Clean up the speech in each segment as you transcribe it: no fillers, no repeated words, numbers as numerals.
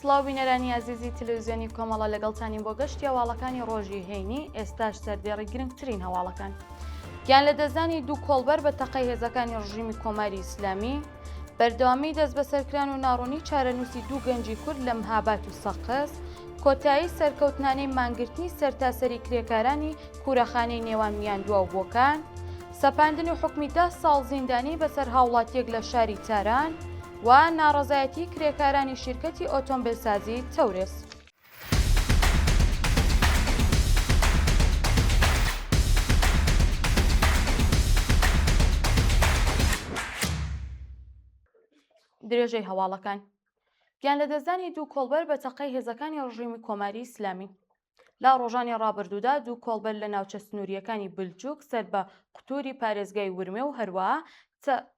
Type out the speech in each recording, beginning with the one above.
سڵاو بینەرانی ئازیزی تلویزیۆنی کۆمەڵە لەگەڵتانین بۆ گەشتی هەواڵەکانی ڕۆژی هەینی ئێستاش سەردێڕی گرنگترین هەواڵەکان. گیان لەدەستدانی دوو کۆڵبەر بە تەقەی هێزەکانی ڕژیمی کۆماری ئیسلامی، بەردەوامی دەستبەسەرکران و ناڕوونی چارەنووسی دوو گەنجی کورد لە مهابات و سەقز، کۆتایی سەرکەوتنانەی مانگرتنی سەرتاسەری کرێکارانی کوورەخانەی نێوان میاندوا و بۆکان، سەپاندنی حوکمی دە ساڵ زیندانی بەسەر هاوڵاتییەک لە شاری تاران و ناڕەزایەتی کرێکارانی شیرکەتی ئۆتۆمبێلسازی تەورێز. درێژەی هەواڵەکان. گیانلەدەستدانی دوو کۆڵبەر بە تەقەی هێزەکانی ڕژیمی کۆماری ئیسلامی. لە ڕۆژانی ڕابردوودا دوو کۆڵبەر لە ناوچە سنوورییەکانی بلجوک سەر بە قوتوری پارێزگای ورمێ و هەروەها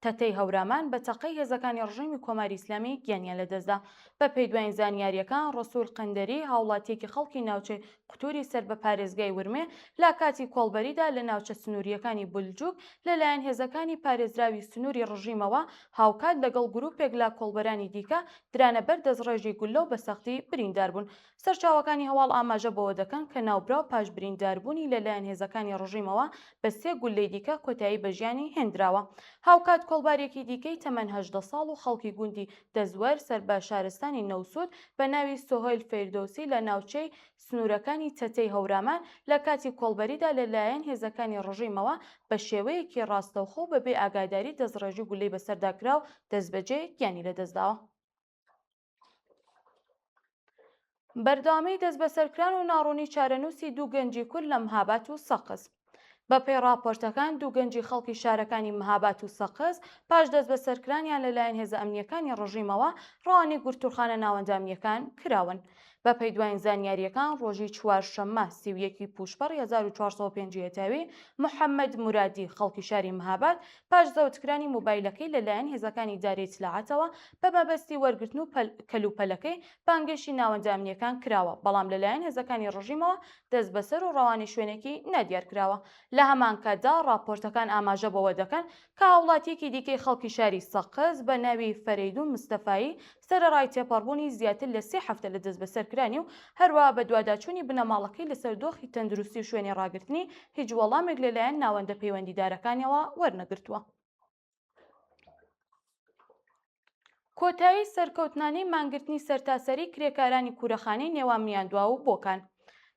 تەتەی هەورامان بە تەقەی هێزەکانی ڕژێمی کۆماری ئیسلامی گیانیان لەدەستدا. بە پێی دوایین زانیارییەکان ڕەسوول قەندەری هاوڵاتییەکی خەڵکی ناوچەی قوتوری سەر بە پارێزگای ورمێ لە کاتی کۆڵبەریدا لە ناوچە سنوورییەکانی بلجوک لەلایەن هێزەکانی پارێزراوی سنووری ڕژیمەوە هاوکات لەگەڵ گرووپێک لە کۆڵبەرانی دیکە درانە بەر دەستڕێژی گوللە و بە سەختی بریندار بوون. سەرچاوەکانی هەواڵ ئاماژە بەوە دەکەن کە ناوبراو پاش برینداربوونی لە لایەن هێزەکانی ڕژیمەوە بە سێ گوللەی دیکە کۆتایی بە ژیانی هێندراوە. هاوکات کۆڵبارێکی دیکەی تەمەن 18 ساڵ و خەڵکی گوندی دەزوەر سەر بە شارستانی نەوسوود بە ناوی سۆهەیل فەیردۆسی لە ناوچەی سنوورەکانی تەتەی هەورامان لە کاتی کۆڵبەریدا لە لایەن هێزەکانی ڕژیمەوە بە شێوەیەکی ڕاستەوخۆ و بەبێ ئاگاداری دەستڕێژی گوللەی بەسەردا کرا و دەستبەجێ گیانی لەدەستداوە. بەردەوامیی دەستبەسەرکران و ناڕوونی چارەنووسی دوو گەنجی کورد لە مهابات و سەقز. بەپێی ڕاپۆرتەکان دوو گەنجی خەڵکی شارەکانی مهابات و سەقز پاش دەستبەسەرکرانیان لەلایەن هێزە ئەمنییەکانی ڕژیمەوە ڕەوانەی گرتووخانە ناوەندە ئەمنییەکان کراون. بەپێی دواین زانیارییەکان ڕۆژی چوارشەممە 31 ی پووشپەڕی 1405 ی هەتاوی محەممەد مورادی خەڵکی شاری مهاباد پاش زەوتکرانی مۆبایلەکەی لەلایەن هێزەکانی ئیدارەی ئیتلاعاتەوە بە مەبەستی وەرگرتن و کەلوپەلەکەی بانگێشتی ناوەندە ئەمنییەکان کراوە، بەڵام لەلایەن هێزەکانی ڕژیمەوە دەستبەسەر و ڕەوانەی شوێنێکی نادیار کراوە. لە هەمان کاتدا ڕاپۆرتەکان ئاماژە بەوە دەکەن کە هاوڵاتییەکی دیکەی خەڵکی شاری سەقز بە ناوی فەرەیدوون مستەفایی سەرەڕای تێپەڕبوونی زیاتر لە سێ هەفتە لە دەستبەسەرکرانی و هەروەها بەدواداچوونی بنەماڵەکەی لەسەر دۆخی تەندروستی و شوێنی ڕاگرتنی هیچ وەڵامێک لەلایەن ناوەندە پەیوەندیدارەکانیەوە وەرنەگرتووە. کۆتایی سەرکەوتنانەی مانگرتنی سەرتاسەری کرێکارانی کورەخانەی نێوان میاندواو و بۆکان.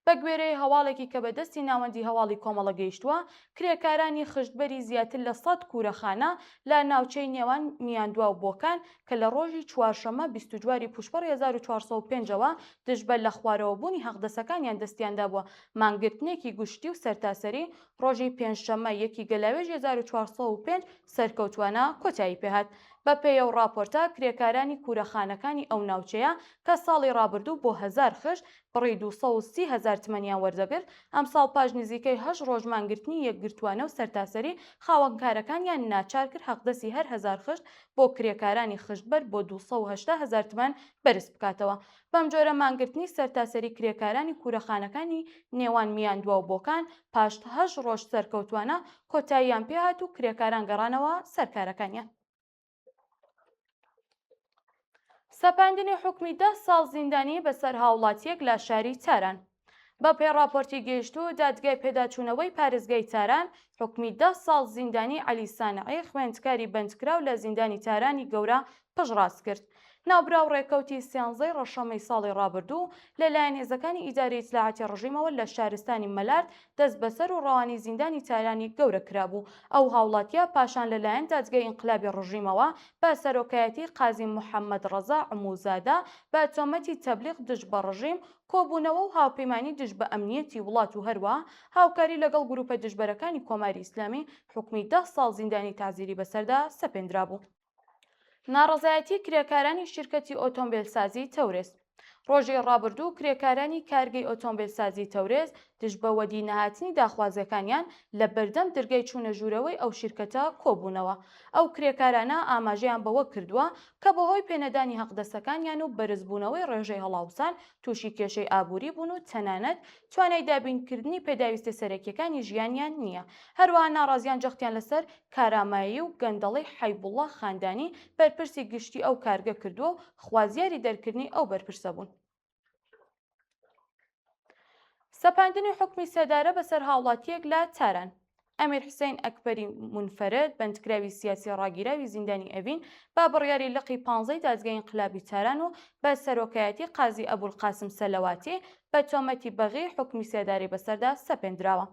بەگوێرەی هەواڵێکی کە بە دەستی ناوەندی هەواڵی کۆمەڵە گەیشتووە، کرێکارانی خشتبەری زیاتر لە سەد کوورەخانە لە ناوچەی نێوان میاندوا و بۆکان کە لە ڕۆژی چوارشەممە 24 ی پووشپەڕی 1405 ەوە دژ بە لەخوارەوەبوونی حەقدەسەکانیان دەستیان دابووە مانگرتنێکی گشتی و سەرتاسەری، ڕۆژی پێنجشەممە یەکی گەلاوێژی 1405 سەرکەوتووانە کۆتایی پێهات. بەپێی ئەو ڕاپۆرتە، کرێکارانی کوورەخانەکانی ئەو ناوچەیە کە ساڵی ڕابردوو بۆ هەزار خشت بڕی 230 هەزار تمەنیان وەردەگرت، ئەمساڵ پاش نزیکەی هەشت ڕۆژ مانگرتنی یەکگرتووانە و سەرتاسەری، خاوەنکارەکانیان ناچار کرد حەقدەستی هەر هەزار خشت بۆ کرێکارانی خشتبەر بۆ 280 هەزار تمەن بەرز بکاتەوە. بەمجۆرە مانگرتنی سەرتاسەری کرێکارانی کوورەخانەکانی نێوان میاندوا و بۆکان پاش هەشت ڕۆژ سەرکەوتووانە کۆتاییان پێهات و کرێکاران گەڕانەوە سەر کارەکانیان. سەپاندنی حوکمی دە ساڵ زیندانی بەسەر هاوڵاتییەک لە شاری تاران. بە پێی ڕاپۆرتی گەیشتوو دادگای پێداچوونەوەی پارێزگای تاران حوکمی دە ساڵ زیندانی عەلی سانعی خوێندکاری بەندکراو لە زیندانی تارانی گەورە پشتڕاست کرد. ناوبراو ڕێکەوتی سیانزەی ڕەشەمەی ساڵی ڕابردوو لە لایەن هێزەکانی ئیدارەی ئیتلاعاتی ڕژیمەوە لە شارستانی مەلارد دەستبەسەر و ڕەوانەی زیندانی تارانی گەورە کرابوو. ئەو هاوڵاتییە پاشان لە لایەن دادگای ئینقلابی ڕژیمەوە بە سەرۆکایەتی قازی محەممەد ڕەزا عمووزادە بە تۆمەتی تەبلیغ دژ بە ڕژیم، کۆبوونەوە و هاوپەیمانی دژ بە ئەمنییەتی وڵات و هەروەها هاوکاری لەگەڵ گرووپە دژبەرەکانی کۆماری ئیسلامی حوکمی دە ساڵ زیندانی تەعزیری بەسەردا سەپێندرابوو. ناڕەزایەتی کرێکارانی شیرکەتی ئۆتۆمبێلسازی تەورێز. ڕۆژی ڕابردوو کرێکارانی کارگەی ئۆتۆمبێلسازی تەورێز دژ بە وەدی نەهاتنی داخوازیەکانیان لە بەردەم درگای چوونە ژوورەوەی ئەو شیرکەتە کۆبوونەوە. ئەو کرێکارانە ئاماژەیان بەوە کردووە کە بەهۆی پێنەدانی هەقدەستەکانیان و بەرزبوونەوەی ڕێژەی هەڵاوسان تووشی کێشەی ئابووری بوون و تەنانەت توانای دابینکردنی پێداویستیە سەرەکیەکانی ژیانیان نییە. هەروەها ناڕازیان جەختیان لەسەر کارامایی و گەندەڵی حەیبوڵڵا خاندانی بەرپرسی گشتی ئەو کارگە کردووە و خوازیاری دەرکردنی ئەو بەرپرسە بوون. سەپاندنی حوکمی سێدارە بەسەر هاوڵاتییەک لە تاران. ئەمیر حوسەین ئەکبەری مونفەرد، بەندکراوی سیاسی ڕاگیراوی زیندانی ئەڤین بە بڕیاری لقی پانزەی دادگای ئینقلابی تاران و بە سەرۆکایەتی قازی ئەبولقاسم سەلەواتی بە تۆمەتی بەغی حوکمی سێدارەی بەسەردا سەپێندراوە.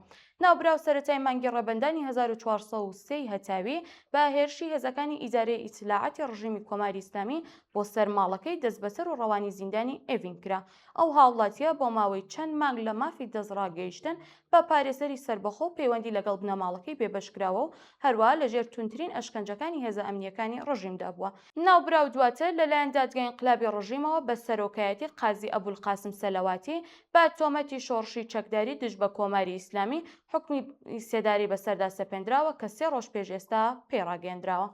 ناوبراو سەرەتای مانگی ڕێبەندانی 1403 ی هەتاوی بە هێرشی هێزەکانی ئیدارەی ئیتلاعاتی ڕژیمی کۆماری ئیسلامی بۆ سەر ماڵەکەی دەستبەسەر و ڕەوانی زیندانی ئێڤین کرا. ئەو هاوڵاتییە بۆ ماوەی چەند مانگ لە مافی دەستڕاگەیشتن بە پارێزەری سەربەخۆ و پەیوەندی لەگەڵ بنەماڵەکەی بێبەش کراوە و هەروەها لەژێر توندترین ئەشکەنجەکانی هێزە ئەمنییەکانی ڕژیمدا بووە. ناوبراو دواتر لەلایەن دادگای ئینقلابی ڕژیمەوە بە سەرۆکایەتی قازی ئەبولقاسم سەلەواتی بە تۆمەتی شۆڕشی چەکداری دژ بە کۆماری ئیسلامی حوکمی سێدارەی بەسەردا سەپێندراوە کە سێ ڕۆژ پێش ئێستا پێی ڕاگەیەندراوە.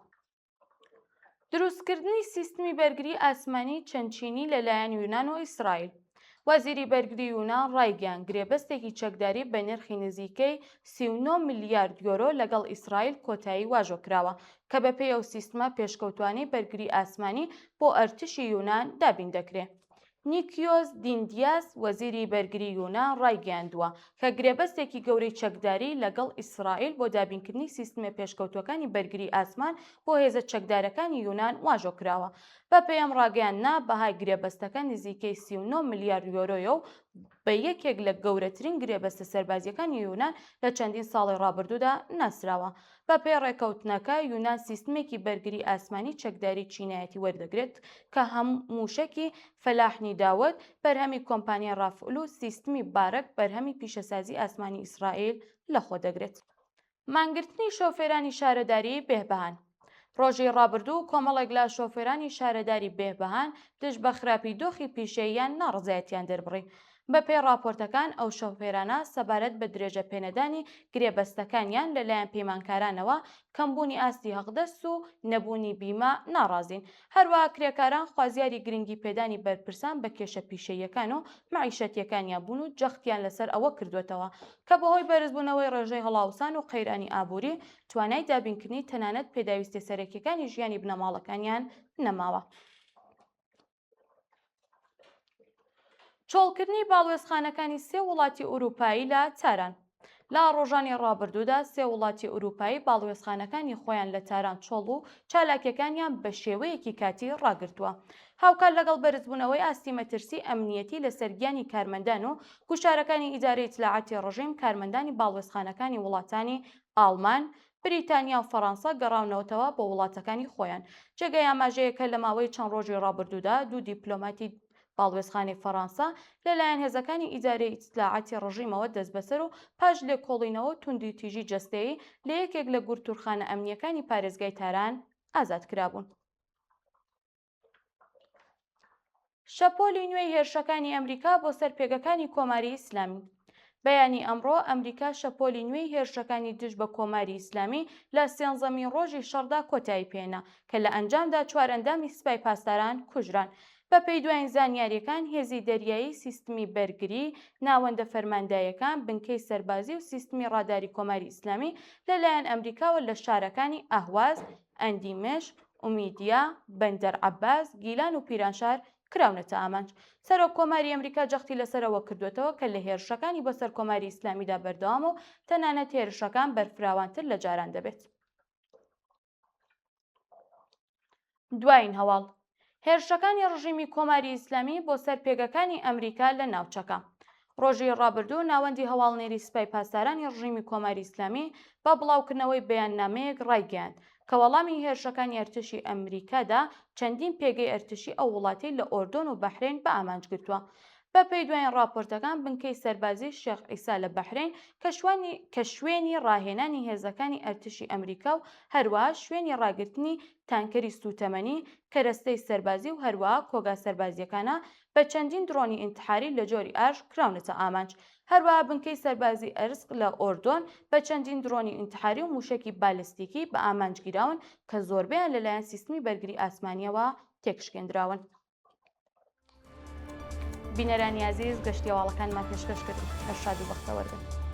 دروستکردنی سیستمی بەرگری ئاسمانی چەند چینی لەلایەن یونان و ئیسرائیل. وەزیری بەرگری یونان ڕایگەیاند، گرێبەستێکی چەکداری بە نرخی نزیکەی 39 ملیارد یۆرۆ لەگەڵ ئیسرائیل کۆتایی واژۆ کراوە، کە بەپێی ئەو سیستمە پێشکەوتوانەی بەرگری ئاسمانی بۆ ئەرتشی یونان دابین دەکرێ. نیکیۆس دیندیاس، وەزیری بەرگری یونان ڕایگەیاندووە، کە گرێبەستێکی گەورەی چەکداری لەگەڵ ئیسرائیل بۆ دابینکردنی سیستمە پێشکەوتووەکانی بەرگری ئاسمان بۆ هێزە چەکدارەکانی یونان واژۆ کراوە. بەپێی ئەم ڕاگەیاندنە، بەهای گرێبەستەکە نزیکەی 39 ملیار یۆرۆیە و بە یەکێک لە گەورەترین گرێبەستە سەربازییەکانی یونان لە چەندین ساڵی ڕابردوودا ناسراوە. بەپێی ڕێککەوتنەکە، یونان سیستمێکی بەرگری ئاسمانی چەکداری چینایەتی وەردەگرێت کە هەم مووشەکی فەلاحنی داوەت بەرهەمی کۆمپانیای ڕافئل و سیستمی بارەک بەرهەمی پیشەسازی ئاسمانی ئیسرائیل لەخۆدەگرێت. مانگرتنی شۆفێرانی شارەداریی بێهبەهان ڕۆژی ڕابردوو کۆمەڵێک لە شۆفێرانی شارەداری بێهبەهان دژ بە خراپی دۆخی پیشەییان ناڕەزایەتیان دەربڕی. بەپێی ڕاپۆرتەکان ئەو شۆفێرانە سەبارەت بە درێژە پێنەدانی گرێبەستەکانیان لەلایەن پەیمانکارانەوە، کەمبوونی ئاستی هەقدەست و نەبوونی بیمە ناڕازین. هەروەها کرێکاران خوازیاری گرنگی پێدانی بەرپرسان بە کێشە پیشەییەکان و مەعیشەتییەکانیان بوون و جەختیان لەسەر ئەوە کردووەتەوە کە بەهۆی بەرزبوونەوەی ڕێژەی هەڵاوسان و قەیرانی ئابووری توانای دابینکردنی تەنانەت پێداویستیە سەرەکییەکانی ژیانی بنەماڵەکانیان نەماوە. چۆڵکردنی باڵوێزخانەکانی سێ وڵاتی ئورووپایی لە تاران. لە ڕۆژانی ڕابردوودا سێ وڵاتی ئورووپایی باڵوێزخانەکانی خۆیان لە تاران چۆڵ و چالاکیەکانیان بە شێوەیەکی کاتی ڕاگرتووە. هاوکات لەگەڵ بەرزبوونەوەی ئاستی مەترسی ئەمنیەتی لەسەر گیانی کارمەندان و گوشارەکانی ئیدارەی ئیتلاعاتی ڕژیم کارمەندانی باڵوێزخانەکانی وڵاتانی ئاڵمان، بریتانیا و فەڕانسە گەڕاونەوەتەوە بۆ وڵاتەکانی خۆیان. جێگای ئاماژەیە کە لە ماوەی چەند ڕۆژی ڕابردوودا دوو دیپلۆماتی باڵوێزخانەی فەڕانسە لەلایەن هێزەکانی ئیدارەی ئیتلاعاتی ڕژیمەوە دەستبەسەر و پاش لێکۆڵینەوە و توندوتیژی جەستەیی لە یەکێک لە گورتورخانە ئەمنییەکانی پارێزگای تاران ئازاد کرابوون. شەپۆلی نوێی هێرشەکانی ئەمریکا بۆ سەر پێگەکانی کۆماری ئیسلامی بەیانی ئەمڕۆ ئەمریکا شەپۆلی نوێی هێرشەکانی دژ بە کۆماری ئیسلامی لە سێنزەمین ڕۆژی شەڕدا کۆتایی پێهێنا کە لە ئەنجامدا چوار ئەندامی سپای پاسداران کوژران. بەپێی دوایین زانیارییەکان هێزی دەریایی، سیستمی بەرگری، ناوەندە فەرمانداییەکان، بنکەی سەربازی و سیستمی ڕاداری کۆماری ئیسلامی لەلایەن ئەمریکاوە لە شارەکانی ئەهواز، ئەندیمشک، ئومیدیە، بەندەر عەباس، گیلان و پیرانشار کراونەتە ئامانج. سەرۆک کۆماری ئەمریکا جەختی لەسەر ئەوە کردووەتەوە کە لە هێرشەکانی بۆ سەر کۆماری ئیسلامیدا بەردەوامە و تەنانەت هێرشەکان بەرفراوانتر لە جاران دەبێت. دوایین هەواڵ، هێرشەکانی ڕژیمی کۆماری ئیسلامی بۆ سەر پێگەکانی ئەمریکا لە ناوچەکە. ڕۆژی ڕابردوو ناوەندی هەواڵنێری سپای پاسدارانی ڕژیمی کۆماری ئیسلامی بە بڵاوکردنەوەی بەیاننامەیەک ڕایگەیاند کە وەڵامی هێرشەکانی ئەرتشی ئەمریکادا چەندین پێگەی ئەرتشی ئەو وڵاتەی لە ئۆردۆن و بەحرەین بە ئامانج گرتووە. بەپێی دوایین ڕاپۆرتەکان بنکەی سەربازی شێخ عیسا لە بەحرەین کە شوانی کە شوێنی ڕاهێنانی هێزەکانی ئەرتشی ئەمریکا و هەروەها شوێنی ڕاگرتنی تانکەری سووتەمەنی، کەرەستەی سەربازی و هەروەها کۆگا سەربازییەکانە بە چەندین درۆنی ئینتحاری لە جۆری ئارش کراونەتە ئامانج. هەروەها بنکەی سەربازی ئەرسق لە ئۆردۆن بە چەندین درۆنی ئینتحاری و مووشەکی بالستیکی بە ئامانج گیراون کە زۆربەیان لەلایەن سیستمی بەرگری ئاسمانییەوە تێکشکێندراون. بینەرانی ئازیز گەشتی هەواڵەکانمان پێشکەش کرد هەر شاد و بەختەوەر بن.